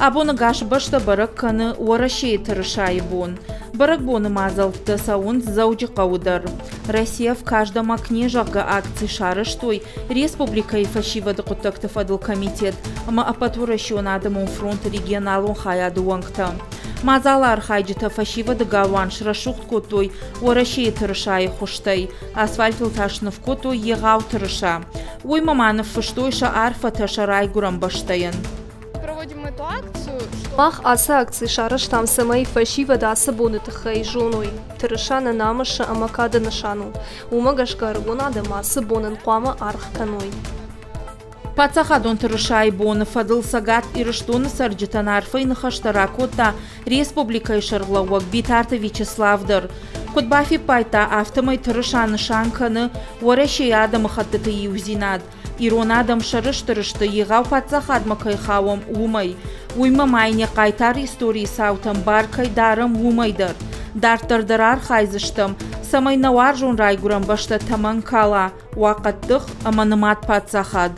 Абон ӕгас бӕстӕ бӕрӕг кӕны Уӕрӕсейы тырысайы бон. Бӕрӕгбоны мадзӕлттӕ цӕуынц Дзӕуджыхъӕуы дӕр. Россия в каждом окне, зӕгъгӕ, акци сарӕзтой республикӕйы фӕсивӕды хъуыддӕгты фӕдыл комитет ӕмӕ Ӕппӕтуӕрӕсеон адӕмон фронты регионалон хайады уӕнгтӕ. Мадзалы архайджытӕ фӕсивӕды галуан срӕсугъд кодтой Уӕрӕсейы тырысайы хуызтӕй, асфальтыл та сныв кодтой егъау тырыса. Уыимӕ ма ныффыстой сӕ арфӕтӕ сӕ райгуырӕн бӕстӕйӕн. Проводим эту акцию. Мах ацы акци сарӕзтам, цӕмӕй фӕсивӕд ацы боны тыххӕй зоной. Тырыса нӕ намысы ӕмӕ кады нысан у. Уымӕ гӕсгӕ ӕрыгон адӕм ацы бонӕн хъуамӕ аргъ кӕной. Паддзахадон тырысайы боны фӕдыл Цӕгат Ирыстоны цӕрджытӕн арфӕйы ныхӕстӕ ракодта республикӕйы сӕргълӕууӕг Битарты Вячеслав дӕр. Куыд бафиппайдта, афтӕмӕй тырыса нысан кӕны Уӕрӕсейы адӕмыхӕттыты иудзинад. Ирон адӕм сӕрыстыр сты, егъау паддзахадмӕ кӕй хауӕм, уымӕй. Уыимӕ ма йын йӕ хъайтар историйы цаутӕм бар кӕй дарӕм, уымӕй дӕр. Дарддӕр дӕр архайдзыстӕм, цӕмӕй нӕ уарзон райгуырӕн бӕстӕ тӕмӕн кала, уа хъӕддых ӕмӕ нымад паддзахад.